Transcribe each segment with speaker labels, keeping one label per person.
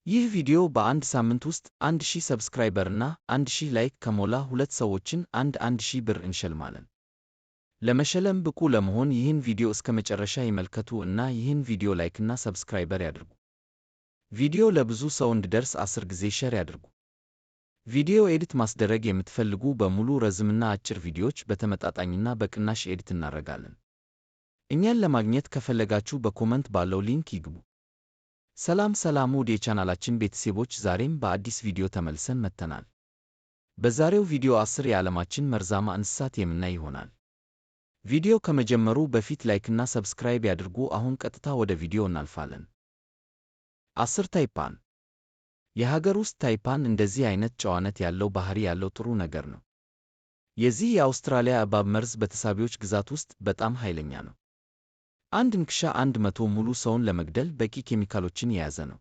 Speaker 1: ይህ ቪዲዮ በአንድ ሳምንት ውስጥ 1000 subscriber እና 1000 like ከሞላ ሁለት ሰዎችን 1000 ብር እንሸልማለን። ለመሸለም ብቁ ለመሆን ይህን ቪዲዮ እስከ መጨረሻ ይመልከቱ እና ይህን ቪዲዮ like እና subscriber ያድርጉ። ቪዲዮ ለብዙ ሰው እንዲደርስ 10 ጊዜ share ያድርጉ። ቪዲዮ edit ማስደረግ የምትፈልጉ በሙሉ ረዝምና አጭር ቪዲዮዎች በተመጣጣኝና በቅናሽ edit እናደርጋለን። እኛን ለማግኘት ከፈለጋችሁ በ comment ባለው link ይግቡ። ሰላም ሰላም ውድ የቻናላችን ቤተሰቦች፣ ዛሬም በአዲስ ቪዲዮ ተመልሰን መጥተናል። በዛሬው ቪዲዮ 10 የዓለማችን መርዛማ እንስሳት የምናይ ይሆናል። ቪዲዮ ከመጀመሩ በፊት like ና subscribe ያድርጉ። አሁን ቀጥታ ወደ ቪዲዮ እናልፋለን። 10 taipan። የሀገር ውስጥ taipan እንደዚህ አይነት ጨዋነት ያለው ባህሪ ያለው ጥሩ ነገር ነው። የዚህ የአውስትራሊያ እባብ መርዝ በተሳቢዎች ግዛት ውስጥ በጣም ኃይለኛ ነው። አንድ ንክሻ 100 ሙሉ ሰውን ለመግደል በቂ ኬሚካሎችን የያዘ ነው።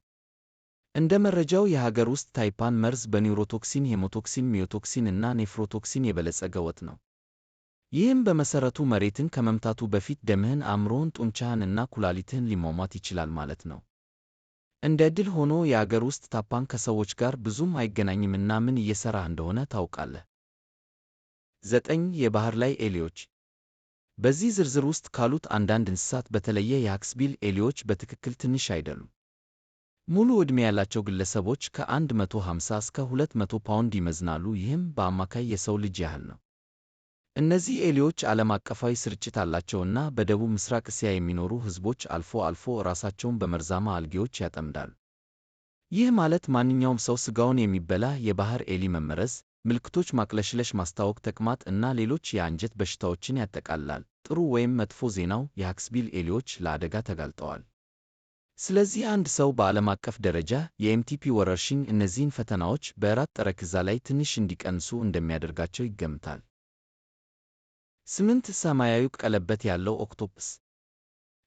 Speaker 1: እንደ መረጃው የሀገር ውስጥ taipan መርዝ በ neurotoxin፣ hemotoxin፣ myotoxin እና nephrotoxin የበለጸገ ወጥ ነው። ይህም በመሰረቱ መሬትን ከመምታቱ በፊት ደምህን፣ አእምሮህን፣ ጡንቻህን እና ኩላሊትህን ሊሟሟት ይችላል ማለት ነው። እንደ ዕድል ሆኖ የአገር ውስጥ taipan ከሰዎች ጋር ብዙም አይገናኝም እና ምን እየሰራህ እንደሆነ ታውቃለህ። 9 የባህር ላይ ኤሊዎች። በዚህ ዝርዝር ውስጥ ካሉት አንዳንድ እንስሳት በተለየ የ hawksbill ኤሊዎች በትክክል ትንሽ አይደሉም። ሙሉ ዕድሜ ያላቸው ግለሰቦች ከ150 እስከ 200 ፓውንድ ይመዝናሉ፣ ይህም በአማካይ የሰው ልጅ ያህል ነው። እነዚህ ኤሊዎች ዓለም አቀፋዊ ስርጭት አላቸውና በደቡብ ምስራቅ እስያ የሚኖሩ ሕዝቦች አልፎ አልፎ ራሳቸውን በመርዛማ አልጌዎች ያጠምዳሉ። ይህ ማለት ማንኛውም ሰው ስጋውን የሚበላ የባህር ኤሊ መመረዝ ምልክቶች ማቅለሽለሽ፣ ማስታወክ፣ ተቅማጥ እና ሌሎች የአንጀት በሽታዎችን ያጠቃልላል። ጥሩ ወይም መጥፎ ዜናው የ hawksbill ኤሊዎች ለአደጋ ተጋልጠዋል። ስለዚህ አንድ ሰው በዓለም አቀፍ ደረጃ የ MTP ወረርሽኝ እነዚህን ፈተናዎች በእራት ጠረጴዛ ላይ ትንሽ እንዲቀንሱ እንደሚያደርጋቸው ይገምታል። 8 ሰማያዊ ቀለበት ያለው octopus።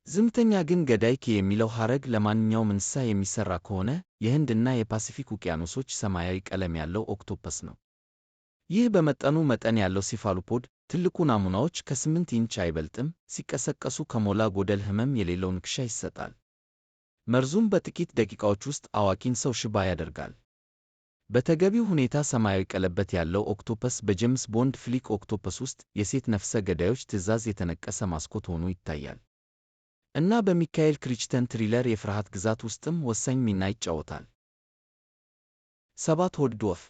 Speaker 1: ዝምተኛ ግን ገዳይ የሚለው ሐረግ ለማንኛውም እንስሳ የሚሠራ ከሆነ የህንድ እና የፓሲፊክ ውቅያኖሶች ሰማያዊ ቀለም ያለው octopus ነው። ይህ በመጠኑ መጠን ያለው cephalopod ትልቁ ናሙናዎች ከ8 ኢንች አይበልጥም፣ ሲቀሰቀሱ ከሞላ ጎደል ህመም የሌለው ንክሻ ይሰጣል። መርዙም በጥቂት ደቂቃዎች ውስጥ አዋቂን ሰው ሽባ ያደርጋል። በተገቢው ሁኔታ ሰማያዊ ቀለበት ያለው octopus በጄምስ ቦንድ flick Octopus ውስጥ የሴት ነፍሰ ገዳዮች ትዕዛዝ የተነቀሰ mascot ሆኖ ይታያል እና በሚካኤል ክሪችተን thriller የፍርሃት ግዛት ውስጥም ወሳኝ ሚና ይጫወታል። 7 hooded ወፍ።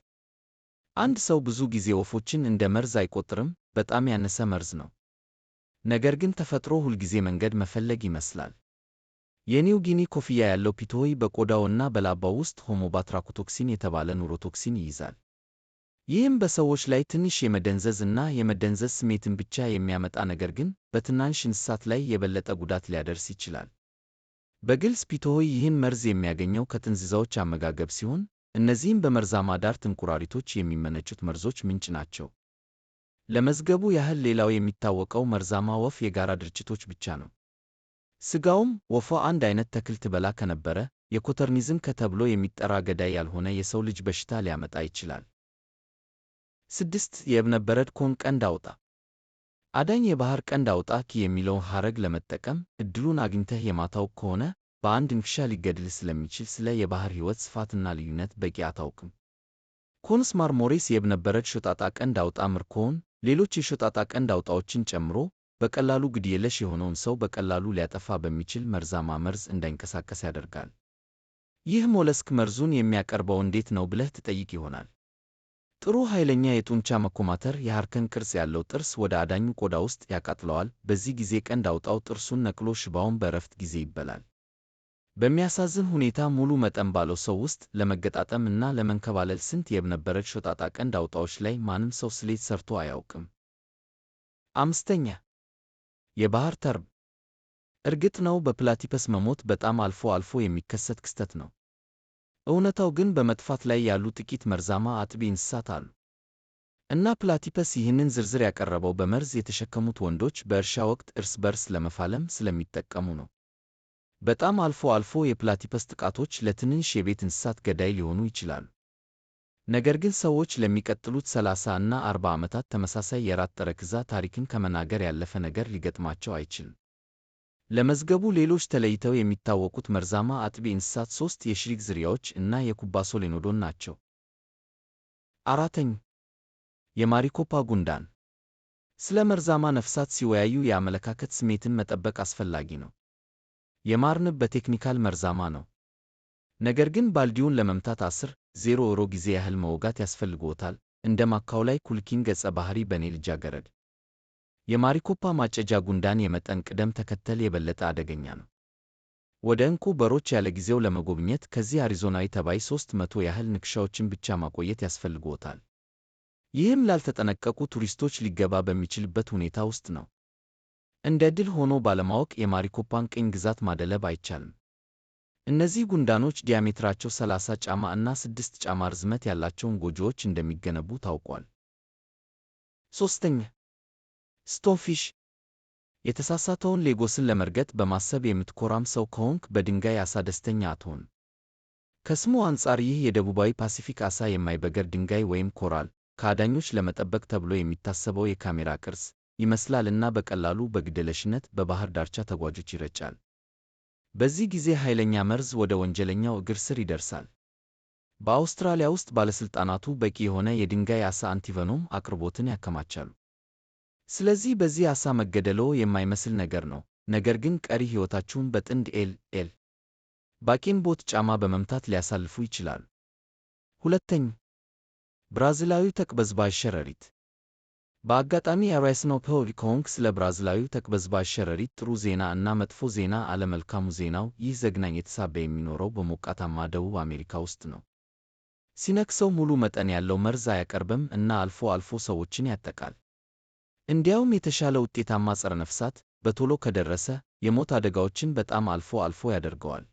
Speaker 1: አንድ ሰው ብዙ ጊዜ ወፎችን እንደ መርዝ አይቆጥርም፣ በጣም ያነሰ መርዝ ነው። ነገር ግን ተፈጥሮ ሁልጊዜ መንገድ መፈለግ ይመስላል። የኒው ጊኒ ኮፍያ ያለው pitohui በቆዳው እና በላባው ውስጥ homobatrachotoxin የተባለ neurotoxin ይይዛል። ይህም በሰዎች ላይ ትንሽ የመደንዘዝ እና የመደንዘዝ ስሜትን ብቻ የሚያመጣ ነገር ግን በትናንሽ እንስሳት ላይ የበለጠ ጉዳት ሊያደርስ ይችላል። በግልጽ pitohui ይህን መርዝ የሚያገኘው ከጥንዚዛዎች አመጋገብ ሲሆን እነዚህም በመርዛማ dart እንቁራሪቶች የሚመነጩት መርዞች ምንጭ ናቸው። ለመዝገቡ ያህል ሌላው የሚታወቀው መርዛማ ወፍ የጋራ ድርጭቶች ብቻ ነው። ስጋውም ወፏ አንድ አይነት ተክል ትበላ ከነበረ የ coturnism ከተብሎ የሚጠራ ገዳይ ያልሆነ የሰው ልጅ በሽታ ሊያመጣ ይችላል። 6 የእብነበረድ cone ቀንድ አውጣ። አዳኝ የባህር ቀንድ አውጣ የሚለውን ሐረግ ለመጠቀም ዕድሉን አግኝተህ የማታውቅ ከሆነ በአንድ ንክሻ ሊገድል ስለሚችል ስለ የባህር ሕይወት ስፋትና ልዩነት በቂ አታውቅም። Conus marmoreus የእብነበረድ ሾጣጣ ቀንድ አውጣ ምርኮውን ሌሎች የሾጣጣ ቀንድ አውጣዎችን ጨምሮ በቀላሉ ግድየለሽ የሆነውን ሰው በቀላሉ ሊያጠፋ በሚችል መርዛማ መርዝ እንዳይንቀሳቀስ ያደርጋል። ይህ mollusk መርዙን የሚያቀርበው እንዴት ነው ብለህ ትጠይቅ ይሆናል። ጥሩ ኃይለኛ የጡንቻ መኮማተር የ harpoon ቅርጽ ያለው ጥርስ ወደ አዳኙ ቆዳ ውስጥ ያቃጥለዋል። በዚህ ጊዜ ቀንድ አውጣው ጥርሱን ነቅሎ ሽባውን በእረፍት ጊዜ ይበላል። በሚያሳዝን ሁኔታ ሙሉ መጠን ባለው ሰው ውስጥ ለመገጣጠም እና ለመንከባለል ስንት የእብነበረድ ሾጣጣ ቀንድ አውጣዎች ላይ ማንም ሰው ስሌት ሰርቶ አያውቅም። 5ኛ የባህር ተርብ። እርግጥ ነው በ platypus መሞት በጣም አልፎ አልፎ የሚከሰት ክስተት ነው። እውነታው ግን በመጥፋት ላይ ያሉ ጥቂት መርዛማ አጥቢ እንስሳት አሉ። እና platypus ይህንን ዝርዝር ያቀረበው በመርዝ የተሸከሙት ወንዶች በእርሻ ወቅት እርስ በርስ ለመፋለም ስለሚጠቀሙ ነው። በጣም አልፎ አልፎ የ platypus ጥቃቶች ለትንንሽ የቤት እንስሳት ገዳይ ሊሆኑ ይችላሉ። ነገር ግን ሰዎች ለሚቀጥሉት 30 እና 40 ዓመታት ተመሳሳይ የራት ጠረጴዛ ታሪክን ከመናገር ያለፈ ነገር ሊገጥማቸው አይችልም። ለመዝገቡ ሌሎች ተለይተው የሚታወቁት መርዛማ አጥቢ እንስሳት ሦስት የሽሪክ ዝርያዎች እና የኩባ ሶሌኖዶን ናቸው። አራተኛ፣ የማሪኮፓ ጉንዳን። ስለ መርዛማ ነፍሳት ሲወያዩ የአመለካከት ስሜትን መጠበቅ አስፈላጊ ነው። የማር ንብ በ technical መርዛማ ነው። ነገር ግን ባልዲውን ለመምታት 10.00 ጊዜ ያህል መውጋት ያስፈልግዎታል፣ እንደ ማካውላይ ኩልኪን ገጸ ባህሪ በኔ ልጃገረድ። የማሪኮፓ ማጨጃ ጉንዳን የመጠን ቅደም ተከተል የበለጠ አደገኛ ነው። ወደ ዕንቁ በሮች ያለጊዜው ለመጎብኘት ከዚህ አሪዞናዊ ተባይ 300 ያህል ንክሻዎችን ብቻ ማቆየት ያስፈልግዎታል። ይህም ላልተጠነቀቁ ቱሪስቶች ሊገባ በሚችልበት ሁኔታ ውስጥ ነው። እንደ ዕድል ሆኖ ባለማወቅ የማሪኮፓን ቅኝ ግዛት ማደለብ አይቻልም። እነዚህ ጉንዳኖች ዲያሜትራቸው 30 ጫማ እና 6 ጫማ ርዝመት ያላቸውን ጎጆዎች እንደሚገነቡ ታውቋል። ሦስተኛ፣ stonefish። የተሳሳተውን ሌጎስን ለመርገጥ በማሰብ የምትኮራም ሰው ከሆንክ በድንጋይ ዓሣ ደስተኛ አትሆንም። ከስሙ አንጻር ይህ የደቡባዊ ፓሲፊክ ዓሣ የማይበገር ድንጋይ ወይም coral ከአዳኞች ለመጠበቅ ተብሎ የሚታሰበው የካሜራ ቅርጽ ይመስላል እና በቀላሉ በግድየለሽነት በባህር ዳርቻ ተጓዦች ይረጫል። በዚህ ጊዜ ኃይለኛ መርዝ ወደ ወንጀለኛው እግር ስር ይደርሳል። በአውስትራሊያ ውስጥ ባለሥልጣናቱ በቂ የሆነ የድንጋይ ዓሣ antivenom አቅርቦትን ያከማቻሉ። ስለዚህ በዚህ ዓሣ መገደልዎ የማይመስል ነገር ነው፣ ነገር ግን ቀሪ ሕይወታችሁን በጥንድ ኤል ኤል ባኪን ቦት ጫማ በመምታት ሊያሳልፉ ይችላሉ። ሁለተኛ፣ ብራዚላዊው ተቅበዝባዥ ሸረሪት። በአጋጣሚ የአሪስኖፖል ከሆንክ ስለ ብራዚላዊው ተቅበዝባዥ ሸረሪት ጥሩ ዜና እና መጥፎ ዜና አለ። መልካሙ ዜናው ይህ ዘግናኝ የተሳበ የሚኖረው በሞቃታማ ደቡብ አሜሪካ ውስጥ ነው። ሲነክሰው ሙሉ መጠን ያለው መርዝ አያቀርብም እና አልፎ አልፎ ሰዎችን ያጠቃል። እንዲያውም የተሻለ ውጤታማ ጸረ ነፍሳት በቶሎ ከደረሰ የሞት አደጋዎችን በጣም አልፎ አልፎ ያደርገዋል።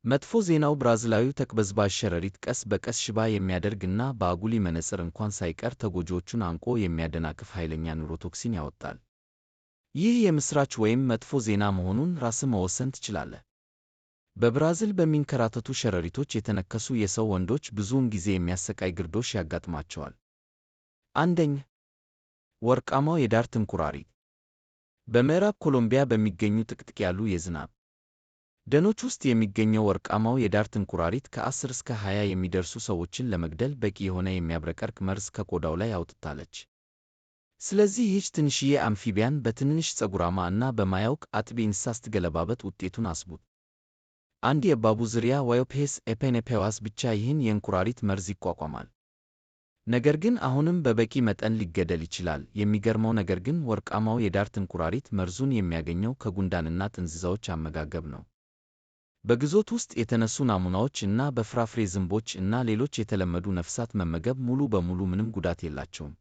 Speaker 1: መጥፎ ዜናው ብራዚላዊው ተቅበዝባዥ ሸረሪት ቀስ በቀስ ሽባ የሚያደርግ እና በአጉሊ መነጽር እንኳን ሳይቀር ተጎጂዎቹን አንቆ የሚያደናቅፍ ኃይለኛ neurotoxin ያወጣል። ይህ የምስራች ወይም መጥፎ ዜና መሆኑን ራስህ መወሰን ትችላለህ። በብራዚል በሚንከራተቱ ሸረሪቶች የተነከሱ የሰው ወንዶች ብዙውን ጊዜ የሚያሰቃይ ግርዶሽ ያጋጥማቸዋል። አንደኛ፣ ወርቃማው የዳርት እንቁራሪት። በምዕራብ ኮሎምቢያ በሚገኙ ጥቅጥቅ ያሉ የዝናብ ደኖች ውስጥ የሚገኘው ወርቃማው የዳርት እንቁራሪት ከ10 እስከ 20 የሚደርሱ ሰዎችን ለመግደል በቂ የሆነ የሚያብረቀርቅ መርዝ ከቆዳው ላይ አውጥታለች። ስለዚህ ይህች ትንሽዬ amphibian በትንንሽ ፀጉራማ እና በማያውቅ አጥቢ እንስሳ ስትገለባበጥ ውጤቱን አስቡት። አንድ የእባቡ ዝርያ ዋዮፔስ ኤፔኔፔዋስ ብቻ ይህን የእንቁራሪት መርዝ ይቋቋማል። ነገር ግን አሁንም በበቂ መጠን ሊገደል ይችላል። የሚገርመው ነገር ግን ወርቃማው የዳርት እንቁራሪት መርዙን የሚያገኘው ከጉንዳንና ጥንዚዛዎች አመጋገብ ነው። በግዞት ውስጥ የተነሱ ናሙናዎች እና በፍራፍሬ ዝንቦች እና ሌሎች የተለመዱ ነፍሳት መመገብ ሙሉ በሙሉ ምንም ጉዳት የላቸውም።